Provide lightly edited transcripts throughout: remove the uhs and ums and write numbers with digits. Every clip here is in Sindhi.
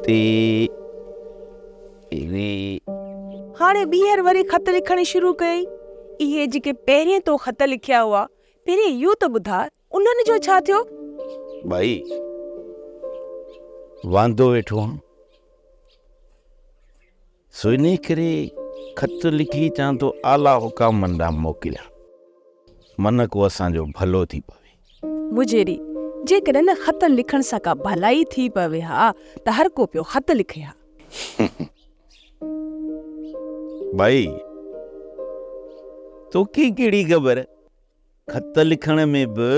تي ري. هاڻي ٻيهر وري خط لکڻ شروع ڪيائين. اهي جيڪي پهرين تو خط لکيا هئا، پهرين اهو ته ٻڌاء، انهن جو ڇا ٿيو؟ ڀائي، واندو ويٺو آهيان، سو انهيء ڪري خط لکي چوان ٿو اعليٰ حڪامن ڏانهن موڪليان، من ڪو اسان جو ڀلو ٿي پوي. مجيري، جيڪڏهن نه خطن لکڻ سان ڪا ڀلائي ٿي پوي ها ته هر ڪو پيو خط لکي ها. ڀائي، توکي ڪهڙي خبر، خط لکڻ ۾ به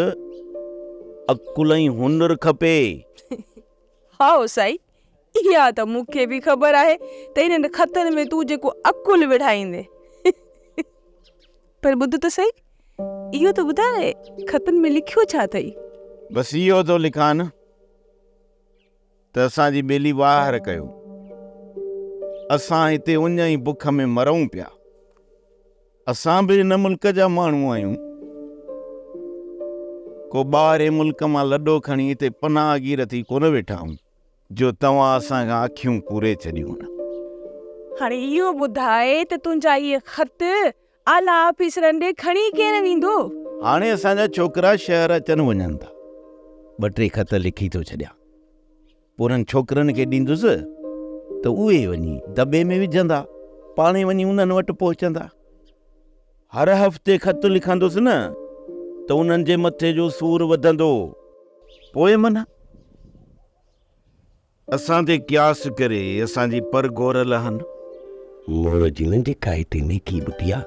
عقل ۽ هنر کپي. هائو سائين، اها ته مون کي به خبر آهي ته انهن خطن ۾ تون جيڪو عقل وڙهائيندين. پر ٻڌ ته سهي، اهو ته ٻڌاء خطن ۾ لکيو ڇا اٿئي؟ بس اهو ٿو لکان ته اسان جي ٻيلي واهر ڪيو. اسان هتي اڃ ۽ بک ۾ مرون پيا. اسان به هن ملڪ جا ماڻهو آهيون. ڪو ٻاهرين ملڪ مان لڏو کڻي هتي پناهگير ٿي ڪونه ويٺا آهيون، جو توهان اسان کان اکيون پوري ڇڏيون. هاڻي اهو ٻڌاء ته تنهنجا اهي خط اعليٰ آفيسرن ڏي کڻي ڪير ويندو؟ هاڻي اسان جا ڇوڪرا شهر اچن وڃن ٿا. ٻه ٽي خط لکي ٿو ڇڏيان. پوء انهن ڇوڪرن کي ڏيندس ته اهي وڃي دٻي ۾ وجهندا، پاڻهي وڃي انهن وٽ پهچندا. هر هفتي خط لکندس نه ته انهن جي مٿي جو سور وڌندو. پوء من اسان تي قياس ڪري اسان جي پرگهور لهن. مور جي نه جيڪا هتي نيڪي ٻڌي آ،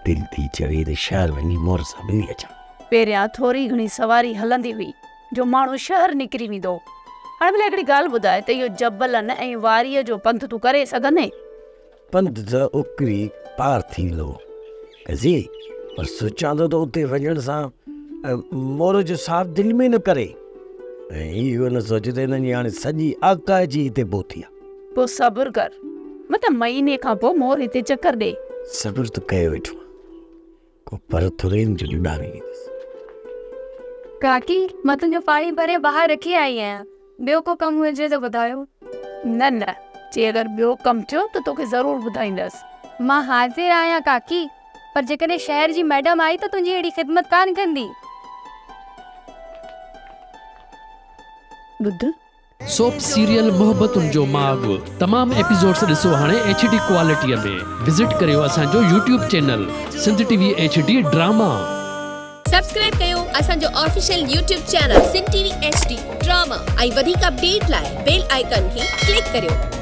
دل ٿي چوي ته شهر وڃي مور سان ملي اچان. پهريان ٿوري گهڻي سواري هلندي هئي. جو ماڻهو شهر نڪري ويندو هو. هاڻي ڀلا هڪڙي ڳالهه ٻڌاء ته اهو جبلن ۽ واريء جو پنڌ تون ڪري سگهندين؟ پنڌ ته اڪري پار ٿي ويندو هو قاضي، پر سوچان ٿو ته اتي وڃڻ سان مور جو صاحب دل ۾ نه ڪري ۽ اهو نه سوچي ته هنن جي هاڻي سڄي آڪهه اچي هتي پهتي آهي. پوء صبر ڪر، متان مهيني کان پوء مور هتي چڪر ڏئي. صبر ته ڪيو ويٺو آهيان. ڪو پر ٿرين جو اڏامي ويندس. ڪاڪي، مان تنهنجو پاڻي ڀري ٻاهر رکي آئي آهيان. ٻيو ڪو ڪم هجي ته ٻڌايو. نه نه، جي اگر ٻيو ڪم ٿيو ته توکي ضرور ٻڌائيندس. مان حاضر آهيان ڪاڪي، پر جيڪڏهن شهر جي مئڊم آئي ته تنهنجي اهڙي خدمت ڪانه ڪندي. ٻڌ، سوپ سيريل محبتن جو ماڳ تمام ايپيسوڊس ڏسو هاڻي ايڇ ڊي ڪوالٽي ۾ وزٽ ڪريو اسان جو YouTube channel Sindh T V H D drama. Subscribe ڪيو اسان جو official YouTube channel Sindh T V H D drama ۽ وڌيڪ اپڊيٽ لاء بيل آئيڪان کي ڪلڪ ڪريو.